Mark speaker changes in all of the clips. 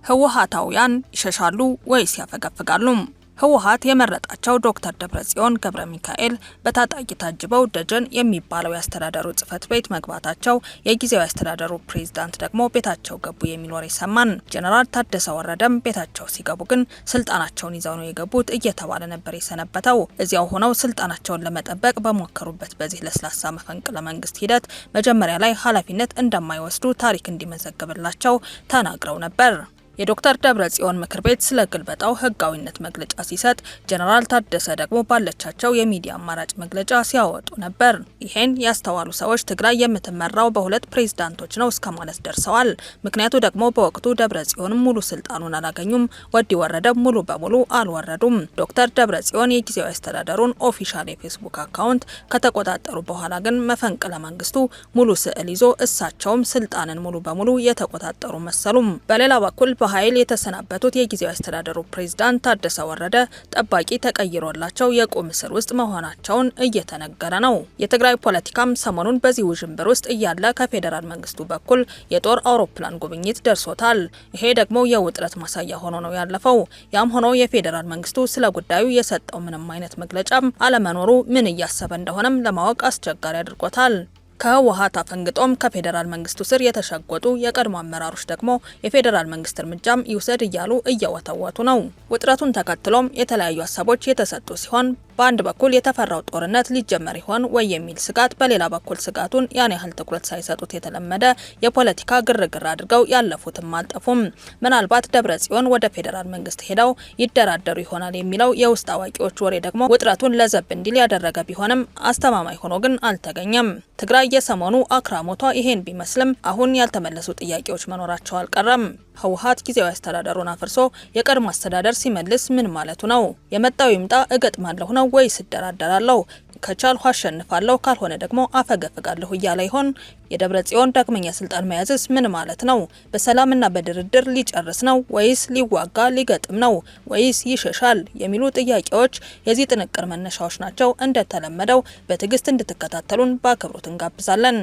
Speaker 1: ህወሓታውያን ይሸሻሉ ወይስ ያፈገፍጋሉ? ህወሓት የመረጣቸው ዶክተር ደብረጽዮን ገብረ ሚካኤል በታጣቂ ታጅበው ደጀን የሚባለው የአስተዳደሩ ጽህፈት ቤት መግባታቸው፣ የጊዜያዊ አስተዳደሩ ፕሬዝዳንት ደግሞ ቤታቸው ገቡ የሚል ወሬ ሰማን። ጀነራል ታደሰ ወረደም ቤታቸው ሲገቡ ግን ስልጣናቸውን ይዘው ነው የገቡት እየተባለ ነበር የሰነበተው። እዚያው ሆነው ስልጣናቸውን ለመጠበቅ በሞከሩበት በዚህ ለስላሳ መፈንቅለ መንግስት ሂደት መጀመሪያ ላይ ኃላፊነት እንደማይወስዱ ታሪክ እንዲመዘግብላቸው ተናግረው ነበር። የዶክተር ደብረጽዮን ምክር ቤት ስለ ግልበጣው ህጋዊነት መግለጫ ሲሰጥ፣ ጀነራል ታደሰ ደግሞ ባለቻቸው የሚዲያ አማራጭ መግለጫ ሲያወጡ ነበር። ይሄን ያስተዋሉ ሰዎች ትግራይ የምትመራው በሁለት ፕሬዝዳንቶች ነው እስከ ማለት ደርሰዋል። ምክንያቱ ደግሞ በወቅቱ ደብረጽዮንም ሙሉ ስልጣኑን አላገኙም፣ ወዲ ወረደ ሙሉ በሙሉ አልወረዱም። ዶክተር ደብረጽዮን የጊዜያዊ አስተዳደሩን official የፌስቡክ account ከተቆጣጠሩ በኋላ ግን መፈንቅለ መንግስቱ ሙሉ ስዕል ይዞ እሳቸውም ስልጣንን ሙሉ በሙሉ የተቆጣጠሩ መሰሉም። በሌላ በኩል በኃይል የተሰናበቱት የጊዜያዊ አስተዳደሩ ፕሬዝዳንት ታደሰ ወረደ ጠባቂ ተቀይሮላቸው የቁም እስር ውስጥ መሆናቸውን እየተነገረ ነው። የትግራይ ፖለቲካም ሰሞኑን በዚህ ውዥንብር ውስጥ እያለ ከፌዴራል መንግስቱ በኩል የጦር አውሮፕላን ጉብኝት ደርሶታል። ይሄ ደግሞ የውጥረት ማሳያ ሆኖ ነው ያለፈው። ያም ሆኖ የፌዴራል መንግስቱ ስለ ጉዳዩ የሰጠው ምንም አይነት መግለጫም አለመኖሩ ምን እያሰበ እንደሆነም ለማወቅ አስቸጋሪ አድርጎታል። ከህወሓት አፈንግጦም ከፌዴራል መንግስቱ ስር የተሸጎጡ የቀድሞ አመራሮች ደግሞ የፌዴራል መንግስት እርምጃም ይውሰድ እያሉ እየወተወቱ ነው። ውጥረቱን ተከትሎም የተለያዩ ሀሳቦች የተሰጡ ሲሆን፣ በአንድ በኩል የተፈራው ጦርነት ሊጀመር ይሆን ወይ የሚል ስጋት፣ በሌላ በኩል ስጋቱን ያን ያህል ትኩረት ሳይሰጡት የተለመደ የፖለቲካ ግርግር አድርገው ያለፉትም አልጠፉም። ምናልባት ደብረ ጽዮን ወደ ፌዴራል መንግስት ሄደው ይደራደሩ ይሆናል የሚለው የውስጥ አዋቂዎች ወሬ ደግሞ ውጥረቱን ለዘብ እንዲል ያደረገ ቢሆንም አስተማማኝ ሆኖ ግን አልተገኘም። ትግራይ የሰሞኑ አክራሞቷ ይሄን ቢመስልም አሁን ያልተመለሱ ጥያቄዎች መኖራቸው አልቀረም። ህወሓት ጊዜያዊ አስተዳደሩን አፍርሶ የቀድሞ አስተዳደር ሲመልስ ምን ማለቱ ነው? የመጣው ይምጣ እገጥማለሁ ነው ወይስ እደራደራለሁ? ከቻልሁ አሸንፋለሁ፣ ካልሆነ ደግሞ አፈገፍጋለሁ እያለ ይሆን? የደብረ ጽዮን ዳግመኛ ስልጣን መያዝስ ምን ማለት ነው? በሰላምና በድርድር ሊጨርስ ነው ወይስ ሊዋጋ ሊገጥም ነው ወይስ ይሸሻል? የሚሉ ጥያቄዎች የዚህ ጥንቅር መነሻዎች ናቸው። እንደተለመደው በትዕግስት እንድትከታተሉን በአክብሮት እንጋብዛለን።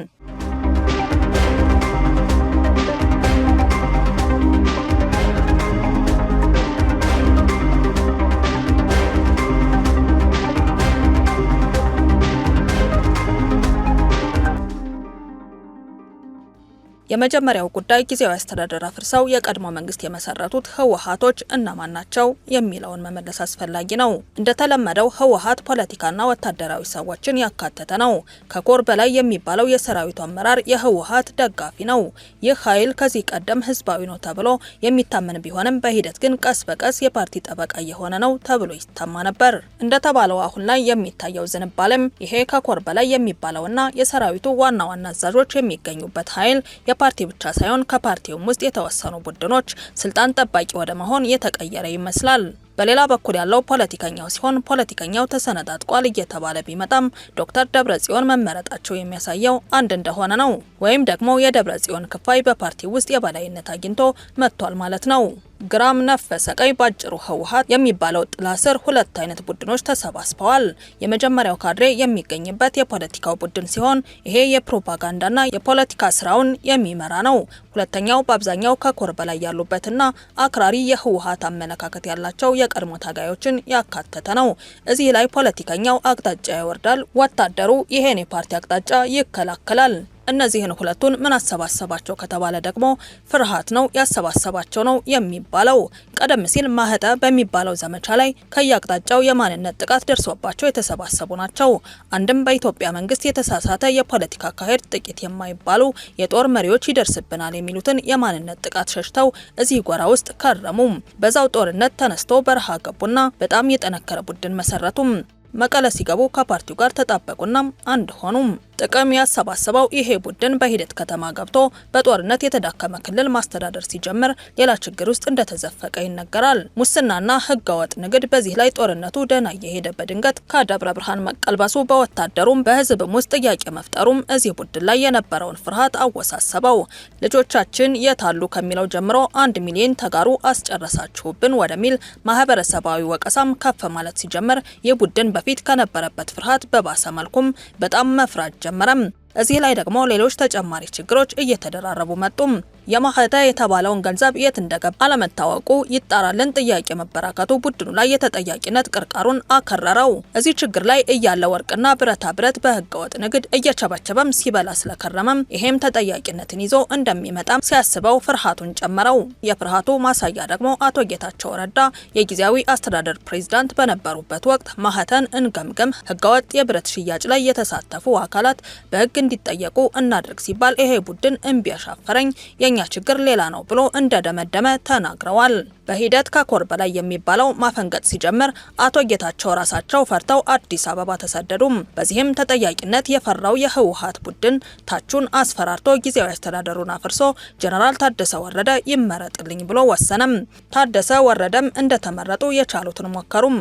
Speaker 1: የመጀመሪያው ጉዳይ ጊዜያዊ አስተዳደር አፍርሰው የቀድሞ መንግስት የመሰረቱት ህወሓቶች እነማን ናቸው የሚለውን መመለስ አስፈላጊ ነው። እንደተለመደው ህወሓት ፖለቲካና ወታደራዊ ሰዎችን ያካተተ ነው። ከኮር በላይ የሚባለው የሰራዊቱ አመራር የህወሓት ደጋፊ ነው። ይህ ኃይል ከዚህ ቀደም ህዝባዊ ነው ተብሎ የሚታመን ቢሆንም በሂደት ግን ቀስ በቀስ የፓርቲ ጠበቃ የሆነ ነው ተብሎ ይታማ ነበር። እንደተባለው አሁን ላይ የሚታየው ዝንባሌም ይሄ ከኮር በላይ የሚባለውና የሰራዊቱ ዋና ዋና አዛዦች የሚገኙበት ኃይል የፓርቲ ብቻ ሳይሆን ከፓርቲውም ውስጥ የተወሰኑ ቡድኖች ስልጣን ጠባቂ ወደ መሆን የተቀየረ ይመስላል። በሌላ በኩል ያለው ፖለቲከኛው ሲሆን፣ ፖለቲከኛው ተሰነጣጥቋል እየተባለ ቢመጣም ዶክተር ደብረጽዮን መመረጣቸው የሚያሳየው አንድ እንደሆነ ነው። ወይም ደግሞ የደብረጽዮን ክፋይ በፓርቲ ውስጥ የበላይነት አግኝቶ መጥቷል ማለት ነው። ግራም ነፈሰ ቀኝ ባጭሩ ህወሓት የሚባለው ጥላ ስር ሁለት አይነት ቡድኖች ተሰባስበዋል። የመጀመሪያው ካድሬ የሚገኝበት የፖለቲካው ቡድን ሲሆን፣ ይሄ የፕሮፓጋንዳና የፖለቲካ ስራውን የሚመራ ነው። ሁለተኛው በአብዛኛው ከኮር በላይ ያሉበትና አክራሪ የህወሓት አመለካከት ያላቸው የቀድሞ ታጋዮችን ያካተተ ነው። እዚህ ላይ ፖለቲከኛው አቅጣጫ ያወርዳል፣ ወታደሩ ይሄን የፓርቲ አቅጣጫ ይከላከላል። እነዚህን ሁለቱን ምን አሰባሰባቸው ከተባለ ደግሞ ፍርሃት ነው ያሰባሰባቸው ነው የሚባለው። ቀደም ሲል ማህጠ በሚባለው ዘመቻ ላይ ከየአቅጣጫው የማንነት ጥቃት ደርሶባቸው የተሰባሰቡ ናቸው። አንድም በኢትዮጵያ መንግስት የተሳሳተ የፖለቲካ አካሄድ ጥቂት የማይባሉ የጦር መሪዎች ይደርስብናል የሚሉትን የማንነት ጥቃት ሸሽተው እዚህ ጎራ ውስጥ ከረሙ። በዛው ጦርነት ተነስቶ በረሃ ገቡና በጣም የጠነከረ ቡድን መሰረቱም። መቀለ ሲገቡ ከፓርቲው ጋር ተጣበቁና አንድ ሆኑም። ጥቅም ያሰባሰበው ይሄ ቡድን በሂደት ከተማ ገብቶ በጦርነት የተዳከመ ክልል ማስተዳደር ሲጀምር ሌላ ችግር ውስጥ እንደተዘፈቀ ይነገራል። ሙስናና ህገወጥ ንግድ፣ በዚህ ላይ ጦርነቱ ደህና እየሄደ በድንገት ከደብረ ብርሃን መቀልበሱ በወታደሩም በህዝብም ውስጥ ጥያቄ መፍጠሩም እዚህ ቡድን ላይ የነበረውን ፍርሃት አወሳሰበው። ልጆቻችን የታሉ ከሚለው ጀምሮ 1 ሚሊዮን ተጋሩ አስጨረሳችሁብን ወደሚል ማህበረሰባዊ ወቀሳም ከፍ ማለት ሲጀምር ይህ ቡድን በፊት ከነበረበት ፍርሃት በባሰ መልኩም በጣም መፍራት ጀመረም። እዚህ ላይ ደግሞ ሌሎች ተጨማሪ ችግሮች እየተደራረቡ መጡም። የማህተ የተባለውን ገንዘብ የት እንደገባ አለመታወቁ ይጣራልን ጥያቄ መበራከቱ ቡድኑ ላይ የተጠያቂነት ቅርቃሩን አከረረው። እዚህ ችግር ላይ እያለ ወርቅና ብረታ ብረት በህገወጥ ንግድ እየቸበቸበም ሲበላ ስለከረመም ይሄም ተጠያቂነትን ይዞ እንደሚመጣም ሲያስበው ፍርሃቱን ጨመረው። የፍርሃቱ ማሳያ ደግሞ አቶ ጌታቸው ረዳ የጊዜያዊ አስተዳደር ፕሬዝዳንት በነበሩበት ወቅት ማህተን እንገምገም፣ ህገወጥ የብረት ሽያጭ ላይ የተሳተፉ አካላት በህግ እንዲጠየቁ እናድርግ ሲባል ይሄ ቡድን እምቢ አሻፈረኝ፣ የኛ ችግር ሌላ ነው ብሎ እንደደመደመ ተናግረዋል። በሂደት ከኮር በላይ የሚባለው ማፈንገጥ ሲጀምር አቶ ጌታቸው ራሳቸው ፈርተው አዲስ አበባ ተሰደዱ። በዚህም ተጠያቂነት የፈራው የህወሓት ቡድን ታቹን አስፈራርቶ ጊዜያዊ አስተዳደሩን አፍርሶ ጀነራል ታደሰ ወረደ ይመረጥልኝ ብሎ ወሰነም። ታደሰ ወረደም እንደተመረጡ የቻሉትን ሞከሩም።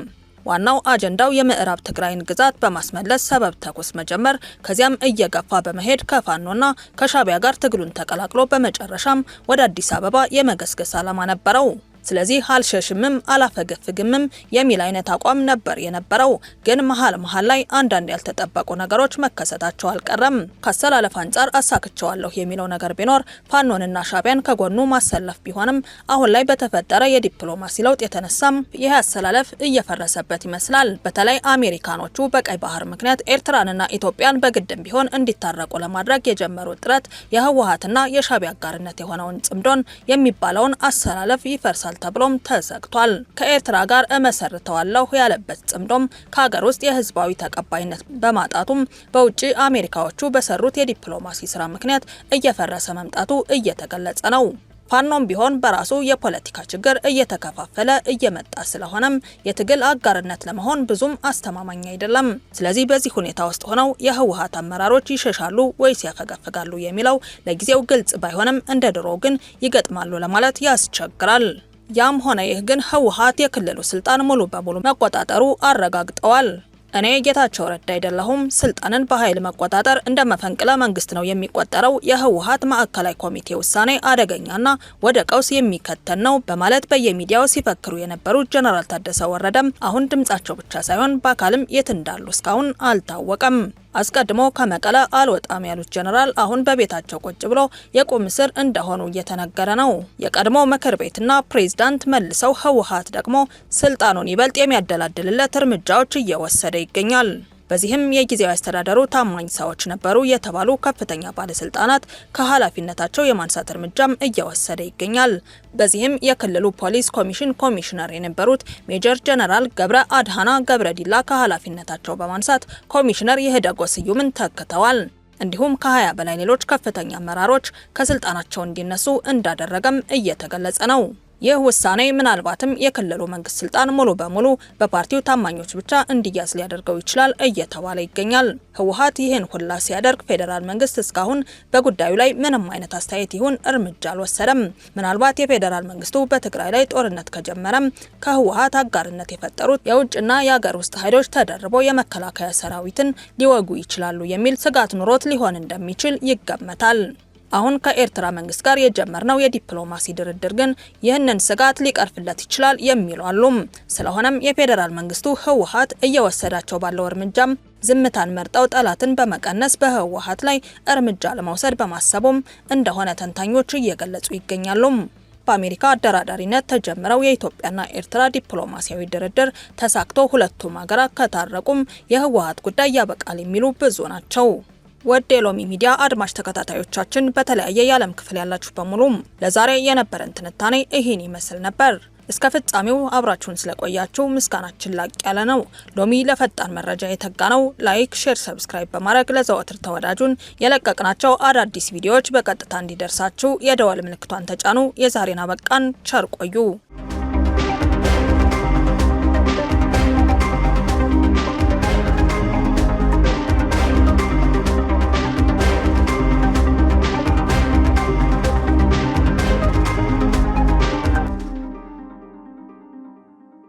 Speaker 1: ዋናው አጀንዳው የምዕራብ ትግራይን ግዛት በማስመለስ ሰበብ ተኩስ መጀመር፣ ከዚያም እየገፋ በመሄድ ከፋኖና ከሻቢያ ጋር ትግሉን ተቀላቅሎ በመጨረሻም ወደ አዲስ አበባ የመገስገስ ዓላማ ነበረው። ስለዚህ አልሸሽምም አላፈገፍግምም የሚል አይነት አቋም ነበር የነበረው። ግን መሃል መሃል ላይ አንዳንድ ያልተጠበቁ ነገሮች መከሰታቸው አልቀረም። ካሰላለፍ አንጻር አሳክቸዋለሁ የሚለው ነገር ቢኖር ፋኖንና ሻቢያን ከጎኑ ማሰለፍ ቢሆንም አሁን ላይ በተፈጠረ የዲፕሎማሲ ለውጥ የተነሳም ይህ አሰላለፍ እየፈረሰበት ይመስላል። በተለይ አሜሪካኖቹ በቀይ ባህር ምክንያት ኤርትራንና ኢትዮጵያን በግድም ቢሆን እንዲታረቁ ለማድረግ የጀመሩት ጥረት የህወሓትና የሻቢያ አጋርነት የሆነውን ጽምዶን የሚባለውን አሰላለፍ ይፈርሳል ተብሎም ተሰግቷል። ከኤርትራ ጋር እመሰርተዋለሁ ያለበት ጽምዶም ከሀገር ውስጥ የህዝባዊ ተቀባይነት በማጣቱም በውጭ አሜሪካዎቹ በሰሩት የዲፕሎማሲ ስራ ምክንያት እየፈረሰ መምጣቱ እየተገለጸ ነው። ፋኖም ቢሆን በራሱ የፖለቲካ ችግር እየተከፋፈለ እየመጣ ስለሆነም የትግል አጋርነት ለመሆን ብዙም አስተማማኝ አይደለም። ስለዚህ በዚህ ሁኔታ ውስጥ ሆነው የህወሓት አመራሮች ይሸሻሉ ወይስ ያፈገፍጋሉ የሚለው ለጊዜው ግልጽ ባይሆንም እንደ ድሮ ግን ይገጥማሉ ለማለት ያስቸግራል። ያም ሆነ ይህ ግን ህወሓት የክልሉ ስልጣን ሙሉ በሙሉ መቆጣጠሩ አረጋግጠዋል። እኔ ጌታቸው ረዳ አይደለሁም፣ ስልጣንን በኃይል መቆጣጠር እንደ መፈንቅለ መንግስት ነው የሚቆጠረው፣ የህወሓት ማዕከላዊ ኮሚቴ ውሳኔ አደገኛና ወደ ቀውስ የሚከተን ነው በማለት በየሚዲያው ሲፈክሩ የነበሩት ጀነራል ታደሰ ወረደም አሁን ድምጻቸው ብቻ ሳይሆን በአካልም የት እንዳሉ እስካሁን አልታወቀም። አስቀድሞ ከመቀለ አልወጣም ያሉት ጀነራል አሁን በቤታቸው ቁጭ ብሎ የቁም እስር እንደሆኑ እየተነገረ ነው። የቀድሞ ምክር ቤትና ፕሬዝዳንት መልሰው ህወሓት ደግሞ ስልጣኑን ይበልጥ የሚያደላድልለት እርምጃዎች እየወሰደ ይገኛል። በዚህም የጊዜያዊ አስተዳደሩ ታማኝ ሰዎች ነበሩ የተባሉ ከፍተኛ ባለስልጣናት ከኃላፊነታቸው የማንሳት እርምጃም እየወሰደ ይገኛል። በዚህም የክልሉ ፖሊስ ኮሚሽን ኮሚሽነር የነበሩት ሜጀር ጀነራል ገብረ አድሃና ገብረ ዲላ ከኃላፊነታቸው በማንሳት ኮሚሽነር ይህደጎ ስዩምን ተክተዋል። እንዲሁም ከ20 በላይ ሌሎች ከፍተኛ አመራሮች ከስልጣናቸው እንዲነሱ እንዳደረገም እየተገለጸ ነው። ይህ ውሳኔ ምናልባትም የክልሉ መንግስት ስልጣን ሙሉ በሙሉ በፓርቲው ታማኞች ብቻ እንዲያዝ ሊያደርገው ይችላል እየተባለ ይገኛል። ህወሓት ይህን ሁላ ሲያደርግ ፌዴራል መንግስት እስካሁን በጉዳዩ ላይ ምንም አይነት አስተያየት ይሁን እርምጃ አልወሰደም። ምናልባት የፌዴራል መንግስቱ በትግራይ ላይ ጦርነት ከጀመረም ከህወሓት አጋርነት የፈጠሩት የውጭና የሀገር ውስጥ ኃይሎች ተደርቦ የመከላከያ ሰራዊትን ሊወጉ ይችላሉ የሚል ስጋት ኑሮት ሊሆን እንደሚችል ይገመታል። አሁን ከኤርትራ መንግስት ጋር የጀመርነው የዲፕሎማሲ ድርድር ግን ይህንን ስጋት ሊቀርፍለት ይችላል የሚሉ አሉ። ስለሆነም የፌዴራል መንግስቱ ህወሓት እየወሰዳቸው ባለው እርምጃም ዝምታን መርጠው ጠላትን በመቀነስ በህወሓት ላይ እርምጃ ለመውሰድ በማሰቡም እንደሆነ ተንታኞች እየገለጹ ይገኛሉ። በአሜሪካ አደራዳሪነት ተጀምረው የኢትዮጵያና ኤርትራ ዲፕሎማሲያዊ ድርድር ተሳክቶ ሁለቱም ሀገራት ከታረቁም የህወሓት ጉዳይ ያበቃል የሚሉ ብዙ ናቸው። ወደ ሎሚ ሚዲያ አድማጭ ተከታታዮቻችን በተለያየ የዓለም ክፍል ያላችሁ በሙሉ ለዛሬ የነበረን ትንታኔ ይህን ይመስል ነበር። እስከ ፍጻሜው አብራችሁን ስለቆያችሁ ምስጋናችን ላቅ ያለ ነው። ሎሚ ለፈጣን መረጃ የተጋ ነው። like፣ share፣ subscribe በማድረግ ለዘወትር ተወዳጁን የለቀቅናቸው አዳዲስ ቪዲዮዎች በቀጥታ እንዲደርሳችሁ የደወል ምልክቷን ተጫኑ። የዛሬን አበቃን። ቸር ቆዩ።